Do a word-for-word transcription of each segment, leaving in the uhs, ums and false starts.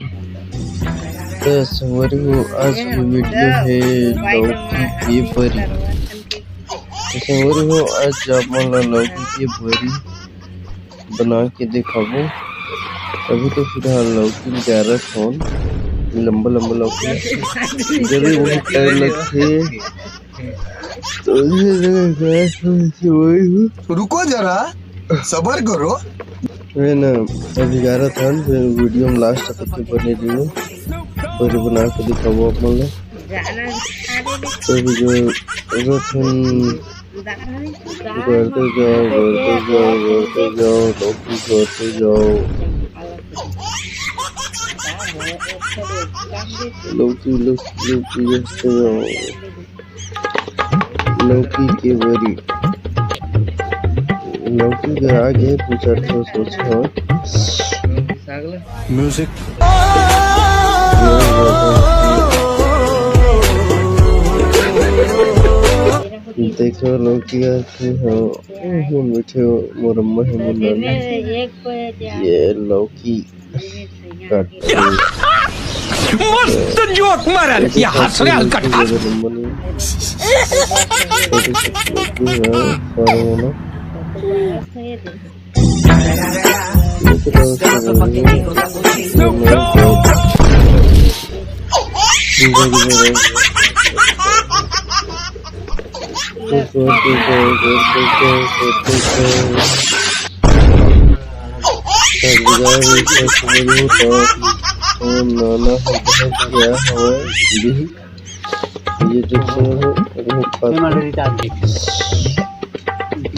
तो संगवारी हो, आज के वीडियो हे लौकी के बरी। तो संगवारी हो, आज आप मन ला लौकी के बरी बना के दिखाबो। अभी तो फिलहाल लौकी निकालत हन, लंबा लंबा लौकी, जब भी बहुत टाइम लगथे। तो ये जगह गैस में से वही हूँ। रुको जरा, सबर करो। है ना, अभी निकालत हन, फिर वीडियो में लास्ट तक के बने रहियो और बना के दिखाबो आप मन ला। तो अभी जो रथ हन, बढ़ते जाओ, बढ़ते जाओ, बढ़ते जाओ, लौकी बढ़ते जाओ, लौकी, लौकी, लौकी बढ़ते जाओ। लौकी के बरी, लौकी के आगे दू चार ठो सोच हो। म्यूजिक। देखो लौकी आके हो, ओहो बैठे हो, मोर अम्मा है, मोर नानी। ये लौकी मस्त जोक मारा रे, ये हंस रहे हल्का। नाना ह बहुत गया हवय दिल्ली। ये देखो, वो खात हे।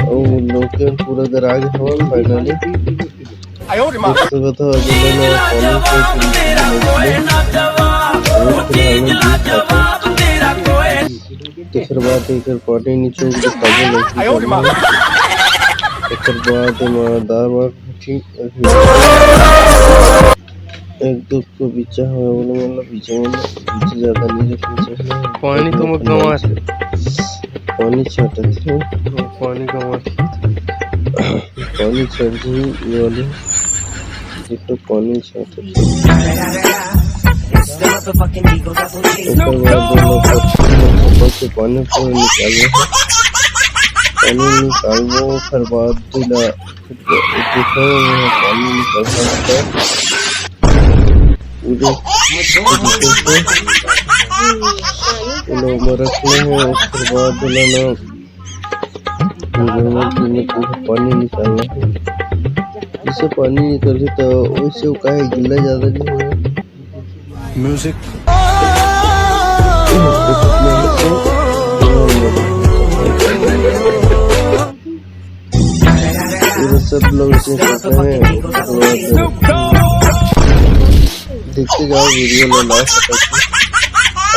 अउ लोग के पूरा गराज हवय finally। देख सकत हो, अभी मैंने पानी के और फिलहाल में दूध खाते हैं। तेकर बाद एकर पानी निचोड़ के खाबो लौकी करना है। तेकर बाद एमा दार वार, ठीक, एक दो को बीचा है, ओला मतलब बीचा, मतलब बीचा ज्यादा नहीं रखना चाहिए। पानी तो मत गंवा। पानी छाटत है। पानी गंवा। पानी छाट दी ये वाली। एक तो पानी छाटत है। ओकर बाद ओला पत्ती में से पानी पूरा निकालना है। पानी निकालबो, ओकर बाद ओला देखो, यहाँ पानी निकलता है। पूरे तरीके से ओला ओमा रखना है, ओकर बाद ओला ना, ओमा पीने के लिए पानी निकालना है। जिससे पानी निकलही, तो वैसे वो काहे गिला ज्यादा नहीं होगा। म्यूजिक। पूरा सब लोग इसमें करते हैं। देखते जाओ वीडियो में लास्ट तक,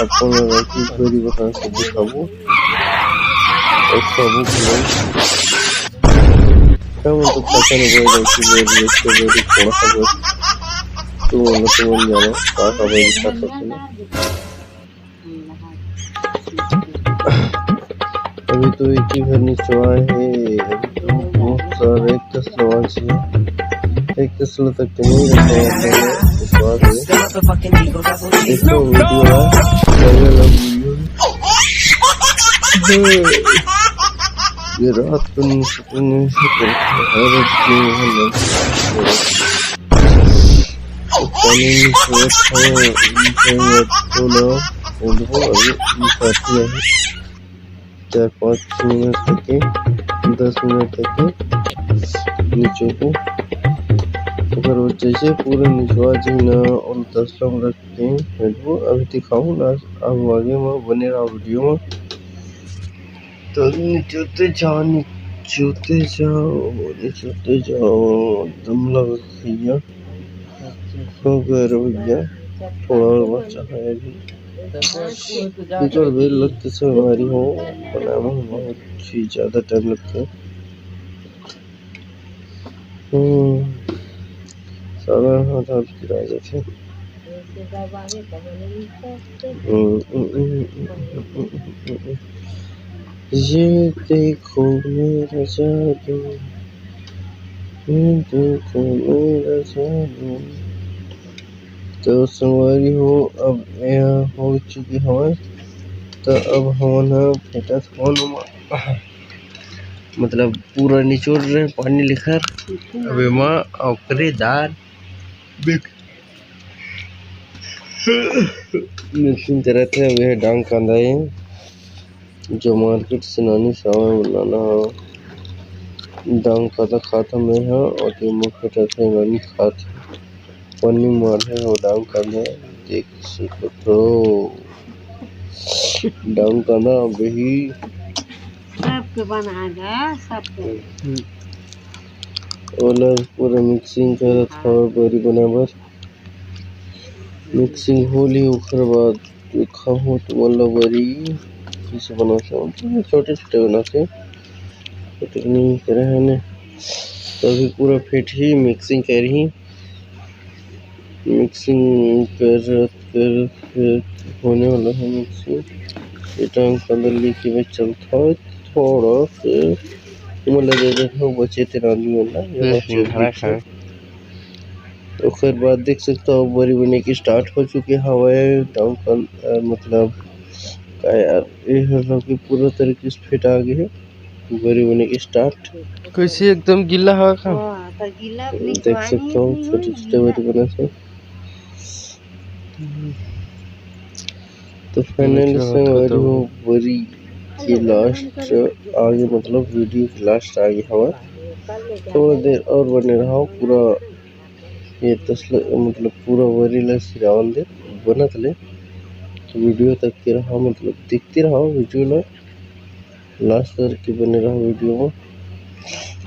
आपको मैं वैसे पूरी बता के दिखाऊँ। और सब लोग क्या, मतलब, पता नहीं भाई, वैसे वीडियो, इसके वीडियो थोड़ा सा बहुत तो मतलब समझ जाना, कहाँ का भाई दिखा सकते हैं। अभी तो एक ही घर निचवा है, अभी तो बहुत सारा एक तसला वाला है, एक तसला तक तो नहीं रखा हुआ है, निचवा है। देखो वीडियो है, पहले वाला वीडियो है। ये रात को नहीं सुकून नहीं है, हर दिन है। पानी में सोच है, इनसे मत बोलो, बोलबो अभी निकालती है। चार पाँच मिनट तक के, दस मिनट तक के निचोबो। ओकर बाद जैसे पूरा निचवा जाही ना, और दस लोग रख के फेंकबो। अभी दिखाऊँ ना, अब आगे में बने रहो वीडियो में। तो निचोते जाओ, निचोते जाओ, निचोते जाओ, दम लग भैया। हो गए रे भैया, थोड़ा और बचा है अभी। इधर भी लगते से हमारी हो बनाने में बहुत ही ज़्यादा टाइम लगता है। हम्म, सारा हाथ हाथ गिरा जाते हैं। ये देखो मेरा जादू, ये देखो मेरा जादू। तो संगवारी हो, अब यह हो चुके हवय, तो अब हमन ह फेंकत हवन ओमा, मतलब पूरा निचोड़ रहे पानी लेकर। अब एमा ओकरे दार mix-, mixing करत हे। अब यह डांग कांदा हे, जो market से नानी सावा लाना हो। डांग कांदा खात हवे ह, और ये मुख्य तत्व नानी खात हे। पन्नी मार हे, वो डांग कांदा देख सकत हो। डांग कांदा अभी सबके बनाएगा, सबके। ओला पूरा mixing करत हवे बरी बनाए बर। Mixing हो ली, ओकर बाद दिखाहूँ तुमन ला बरी कइसे बनाथे। छोटे छोटे बनाथे, छोटे नहीं करे हन। तभी पूरा फेंटही, mixing करही। Mixing करत करत होने वाला है mixing। ये टाइम के अंदर लेके मैं चलता हूँ, थोड़ा से तुमन ला दे देता हूँ, बचे तेन आदमी मन ला, ये बस बचे सिंघाड़ा खाए। ओकर बाद देख सकता हो, बरी बने के start हो चुके हवय। डांग कांदा, अ, मतलब, का यार, ये हर लोग के पूरा तरीके से फेंटा गे हे। बरी बने के start। कइसे एकदम गीला हवय का? हाँ, तो गीला अपनी देख पानी सकता हो, नहीं छोटे-छोटे है। बरी बने से। तो finally अच्छा, संगवारी हो, बरी के last आगे, मतलब video के last आगे हवय। थोड़ा देर और बने रहो, पूरा ये तसला, मतलब पूरा बरी ला सिरावन दे बनत ले। तो video तक के रहा, मतलब देखते रहो video ला। Last तक के बने रहा video में।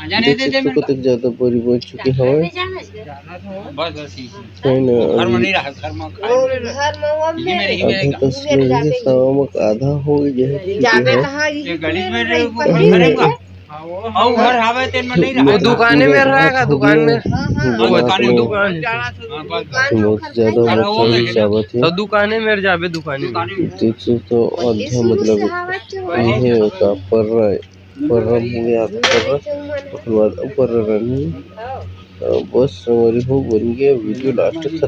देख सकते हो कतक ज्यादा बरी बन चुके हवय। बस, बस, यही। है ना, घर में अभी नहीं रहा, घर में। घर में वो ये मेरे, ये मेरे आधा तसला ये सावा में आधा हो गया है, ठीक है। ये गली में रहे, वो घर में। अउ घर हवे तेन में नहीं रहा। वो दुकाने में रहेगा, दुकान में। हाँ, हाँ। वो दुकान में। दुकान। हाँ, बस, बस। बहुत ज्यादा मतलब जावत है। तो दुकाने में जाबे, दुकाने में। देख सकते हो, आधा मतलब ये का पर्रा है, पर्रा हो गया, आधा पर्रा। ओकर बाद ऊपर रहनी। तो बस संगवारी हो, बन गया video last खत्म।